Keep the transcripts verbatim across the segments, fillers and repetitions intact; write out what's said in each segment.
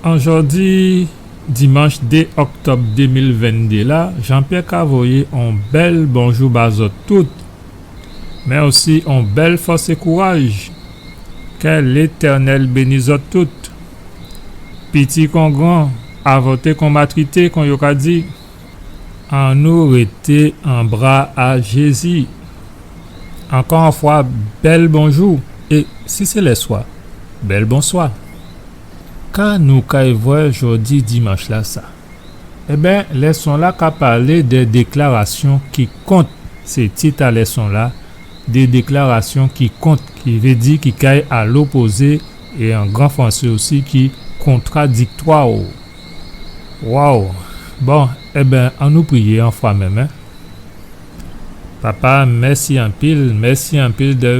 An jòdi dimanch dé òktòb dé mil venndé la, Jean-Pierre ka voyé on bèl bonjou ba zòt tout, mé osi on bèl fòs é kouraj. Kè Létènèl béni zòt tout. Piti kon gran, avòté kon matrité, kon yo ka di. Annou rété an bra a Jézi. Ankò on fwa, bèl bonjou, é si sé lèswa, bèl bonswa. Ka nou kay vwè jòdi dimanch-lasa? Ében, lèson-la ka palé dè déklarasyon ki kont, sé tit a lèson-la, dè déklarasyon ki kont, ki vé di ki kay a lopozé, é an gran fransé osi, ki kontradiktwa. Waw! Bon, ében, annou priyé on fwa menm, en. Papa, mèsi anpil, mèsi anpil dè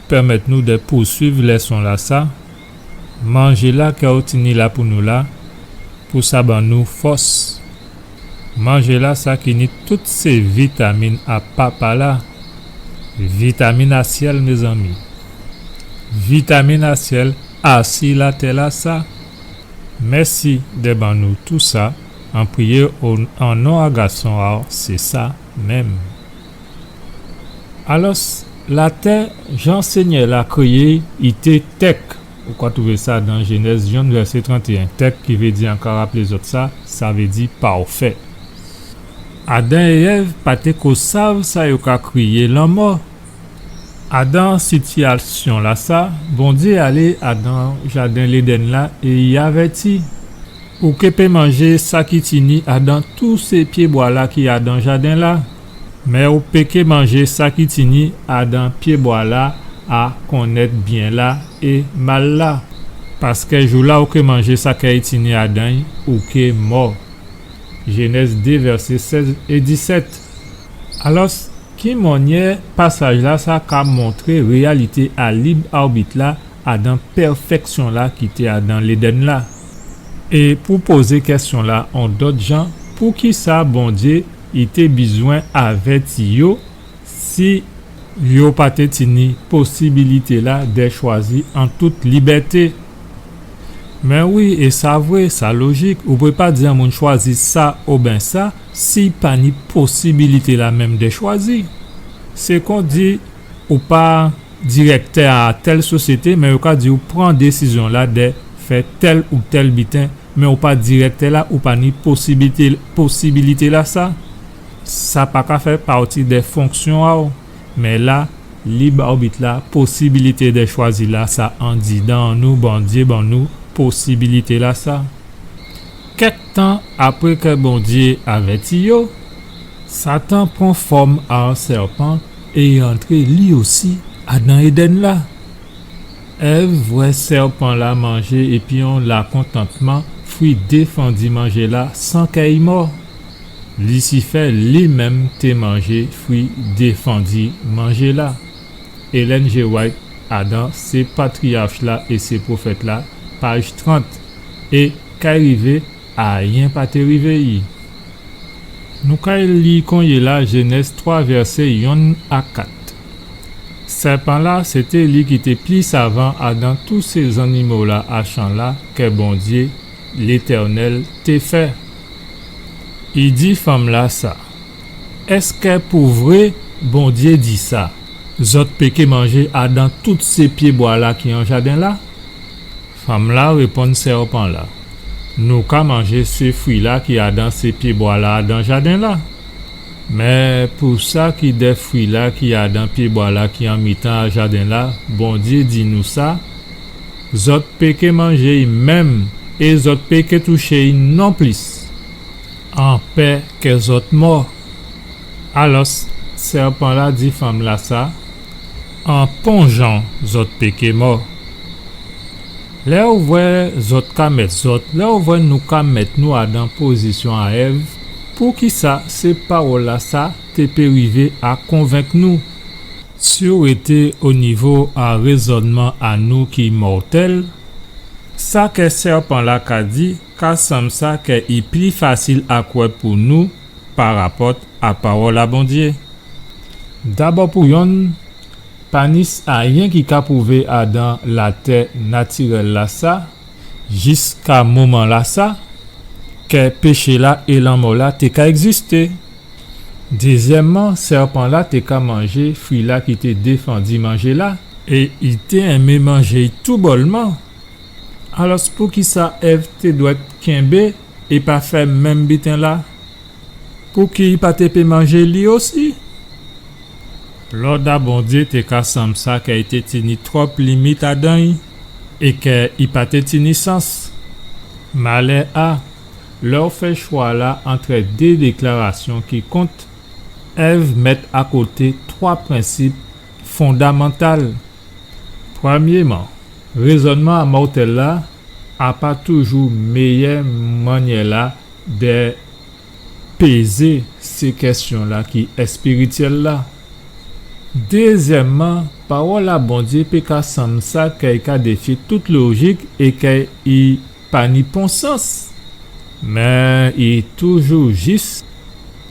pèmèt nou dè pouswiv lèson-lasa. Manjé-la kè ou tini la pou nou la, pou sa ban nou fòs. Manjé-lasa ki ni tout sé vitamin a papa-la. Vitamin a syèl, mézanmi. Vitamin a syèl, asi latè-lasa. Mèsi dè ban nou tousa, an priyé o, an non a Gason a'w, sé sa menm. Alòs, latè, jan Sényè-la kréyé'y, i té tèk. Ou ka twouvé sa dan Jénèz yonn vèsé trantéyen, tèk, ki vé di, an ka raplé zòt sa, sa vé di pafè. Adan é Èv pa té ko sav sa yo ka kriyé lanmò. Adan sitiyasyon-lasa, Bondyé alé adan jaden Léden-la é i avèti. Ou ké pé manjé sa ki tini adan tout sé pyébwa-la ki adan jaden-la, mé ou pé ké manjé sa ki tini adan pyébwa-la a konnèt byen-la é mal-la, paskè jou-la ou ké manjé sa kè i tini adan'y, ou ké mò. Jénèz dé, vèsé sèz é disèt. Alòs, ki mannyè pasaj-lasa ka montré réyalité a lib arbit-la adan pèfèksyon-la ki té adan Léden-la. É pou pozé kèsyon-la on dòt jan, poukisa Bondyé i té bizwen avèti yo si yo pa té tini posibilité-la dè chwazi an tout libèté? Mé wi, é sa vré, sa lojik, ou pé pa di on moun chwazi sa oben sa, si pa ni posibilité-la menm dè chwazi. Sé kon di, ou pa dirèktè a tèl sosyété, mé yo ka di ou pran désizyon-la dè fè tèl ou tèl biten, mé ou pa dirèktè-la, ou pa ni posibilité, posibilité-lasa. Sa pa ka fè pati dè fonksyon a'w. Mé la, lib arbit-la, posibilité dè chwazi-lasa andidan an nou, Bondyé ban nou posibilité-lasa. Kèk tan apré kè Bondyé avèti yo, Satan pran fòm a on sèpan é i antré li osi adan Éden-la. Èv vwè sèpan-la manjé épi on lakontantman fwi défandi manjé-la san kè i mò. Lisifè li menm té manjé fwi défandi manjé-la. Ellen G. White, adan Sé patriyach-la é sé pwofèt-la, paj trant, é kay rivé, ayen pa té rivé'y. Nou kay li konyéla Jénèz twa, vèsé yonn a kat. Sèpan-la, sé té li ki té pli savan adan tout sé zannimo-la a chan-la kè Bondyé, Létènèl, té fè. I di fanm-la sa, Èskè pou vré Bondyé di sa, zòt pé ké manjé adan tout sé pyébwa-la ki an jaden-la? Fanm-la réponn sèpan-la, Nou ka manjé sé fwi-la ki adan sé pyébwa-la adan jaden-la. Mé pou sa ki dè fwi-la ki adan pyébwa-la ki an mitan a jaden-la, Bondyé di nou sa, Zòt pé ké manjé'y menm, é zòt pé ké touché'y nonplis, an pè kè zòt mò. Alòs, sèpan-la di fanm-la sa, An pon jan zòt pé ké mò. Lè ou vwè zòt ka mèt zòt, lè ou vwè nou ka mèt nou adan pozisyon a Èv, poukisa sé pawòl-la sa té pé rivé a konvenk nou? Si ou rété o nivo a rézònman a nou ki mòtèl, sa kè sèpan-la ka di ka sanm sa kè i pli fasil a kwè pou nou parapòt a pawòl a Bondyé. Dabò pou yonn, pa ni ayen ki ka pwouvé adan latè natirèl-la sa, Jiska moman-lasa, kè péché-la é lanmò-la té ka ègzisté. Dézyèmman, sèpan-la té ka manjé fwi-la ki té défandi manjé la, é i té enmé manjé-y toubòlman. Alò, poukisa Èv té dwèt kenbé é pa fè menm biten-la? Pouki i pa té pé manjé li osi? Lòd a Bondyé té ka sanm sa kè i té tini twòp limit adan-y é kè i pa té tini sans. Malè a, lè ou fè chwa-la antrè dé déklarasyon ki kont, Èv mèt akoté twa prensip fondamantal. Prèmyéman, rézònman a mòtèl-la a pa toujou méyè mannyè-la dè pézé sé kèsyon-la ki èspirityèl la. Dézyèmman, pawòl a Bondyé pé ka sanm sa kè i ka défyé tout lojik é kè i pa ni pon sans, mé i toujou jis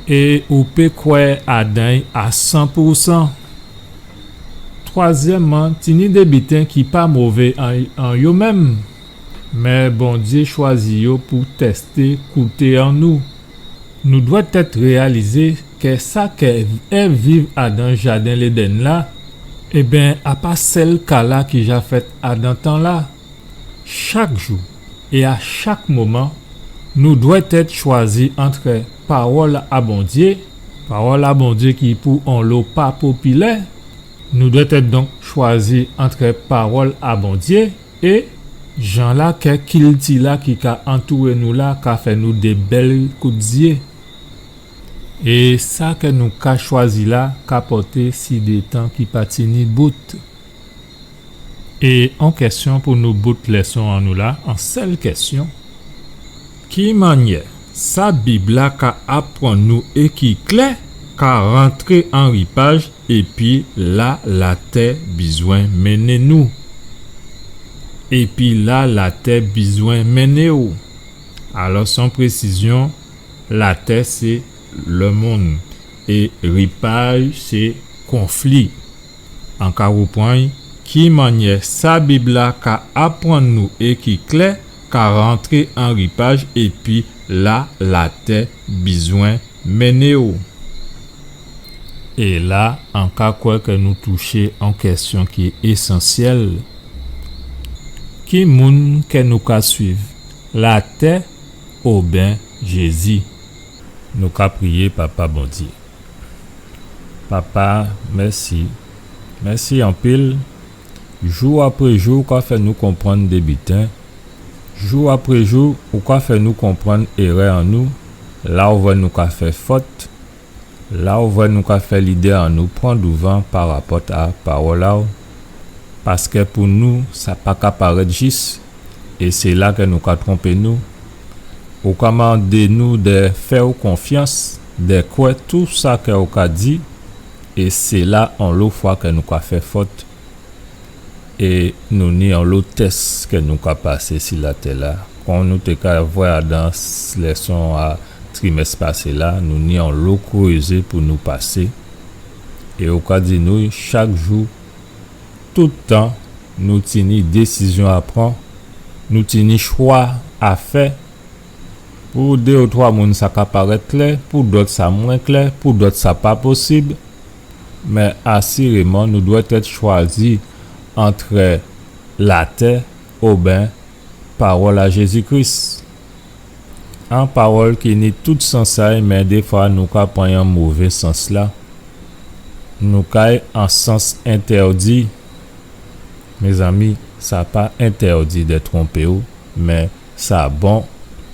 é ou pé kwè adan-y a san pou san. Twazyèmman, tini dé biten ki pa mové an, an yo menm, mé Bondyé chwazi yo pou tèsté kouté an nou. Nou dwèt èt réyalizé kè sa kè Èv viv adan jaden Léden la, ében, a pa sèl ka-la ki ja fèt adan tan-la. Chak jou é a chak moman, nou dwèt èt chwazi antrè pawòl a Bondyé, pawòl a Bondyé ki pou onlo pa popilè, nou dwèt èt donk chwazi antrè pawòl a Bondyé é jan-la kè kilti-la ki ka antouré nou la ka fè nou dé bèl kout zyé. É sa kè nou ka chwazi la ka pòté si dé tan ki pa tini bout. É on kèsyon pou nou bout lèson an nou la, on sèl kèsyon. Ki mannyè sa Bib-la ka aprann nou é ki klè ka rantré an ripaj épi la latè bizwen mennen nou? Épi la latè bizwen mennen ou? Alò, an présizyon, latè sé lèmonn é ripaj sé konfli. An ka rèprann, ki mannyè sa Bib-la ka aprann nou é ki klè ka rantré an ripaj épi la latè bizwen mennen ou? É la, an ka kwè kè nou touché on kèsyon ki ésansyèl. Ki moun kè nou ka swiv, latè oben Jézi? Nou ka priyé Papa Bondyé. Papa, mèsi. Mèsi anpil. Jou apré jou, ou ka fè nou konprann dé biten. Jou apré jou, ou ka fè nou konprann érè an nou. La ou vwè nou ka fè fòt. La ou vwè nou ka fè lidé an nou pran douvan parapòt a pawòl a-w. Paskè pou nou, sa pa ka parèt jis, é sé la kè nou ka twonpé nou. Ou ka mandé nou dè fè-w konfyans, dè kwè tou sa kè ou ka di, é sé la onlo fwa kè nou ka fè fòt. É nou ni onlo tès kè nou ka pasé si latè-la. Kon nou té ka vwè adan s-, lèson a trimès pasé la, nou ni onlo krézé pou nou pasé. É ou ka di nou, chak jou, tout tan, nou tini désizyon a pran, nou tini chwa a fè. Pou dé ou twa moun, sa ka parèt klè, pou dòt, sa mwen klè, pou dòt, sa pa posib. Mé asiréman, nou dwèt èt chwazi antrè latè oben pawòl a Jézi Kris. On pawòl ki ni tout sans a-y, mé défwa nou ka pran-y an mové sans-la. Nou kay an sans entèdi. Mézanmi, sa pa entèdi dè twonpé-w, mé sa bon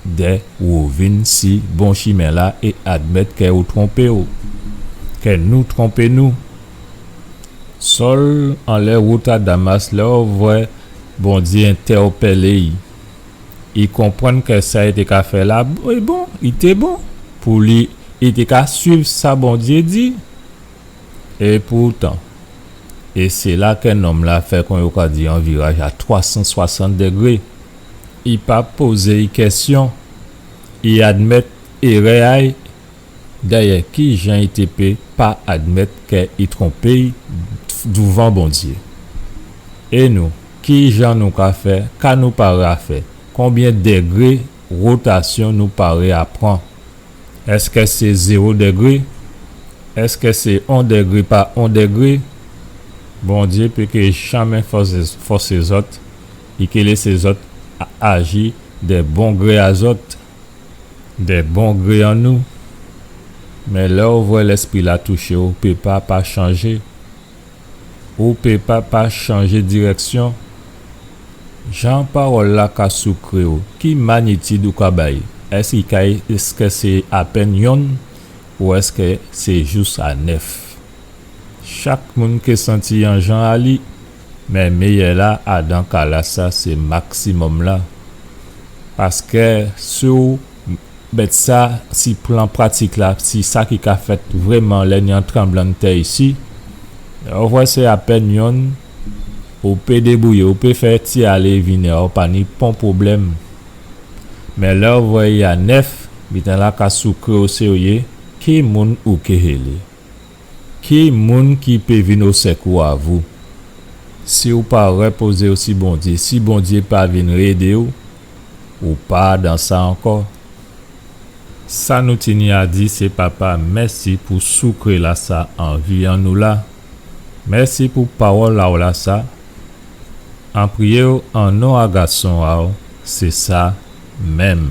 dè ou vin si bon chimen-la é admèt kè ou twonpé-w, kè nou twonpé nou. Sòl, anlè wout a Damas, lè ou vwè Bondyé entèpélé-y, i konprann kè sa i té ka fè la, é bon, i té bon pou li, i té ka swiv sa Bondyé di. É poutan, é sé la kè nonm-la fè, kon yo ka di, on viraj a twa san swasant dégré. I pa pozé-y kèsyon, i admèt érè a-y. Dayè, kijan i té pé pa admèt kè i twonpé-y douvan Bondyé? É nou, kijan nou ka fè, ka nou paré a fè? Konbyen dégré wotasyon nou paré a pran? Èskè sé zéwo dégré? Èskè sé on dégré pa on dégré? Bondyé pé ké janmé fòsé, fòsé zòt, i ké lésé zòt a-, aji dè bon gré a zòt, dè bon gré an nou. Mé lè ou vwè Lèspri-la touché'w, ou pé pa pa chanjé. Ou pé pa pa chanjé dirèksyon. Jan pawòl-la ka soukré'w, ki magnitid ou ka ba'y? Èskè i ka, èskè sé apèn yonn, ou èskè sé jous a nèf? Chak moun ké santi an jan a li, mé méyè-la adan ka-lasa sé maksimòm-la. Paskè si ou mèt sa si plan pratik-la, si sa ki ka fèt vréman lè ni an tranblanntè isi, ou vwè sé apèn yonn, ou pé débouyé, ou pé fè ti alé vini, ou pa ni pon pwoblèm. Mé lè ou vwè i a nèf, biten-la ka soukré'w sèryé, ki moun ou ké hélé? Ki moun ki pé vin o sèkou a vou? Si ou pa répozé'w si Bondyé, si Bondyé pa vin édé'w, ou pa dan sa ankò. Sa nou tini a di sé, Papa, mèsi pou soukré-lasa an vi an nou la. Mèsi pou pawòl a'w lasa. An priyé'w an non a Gason a'w, sé sa menm.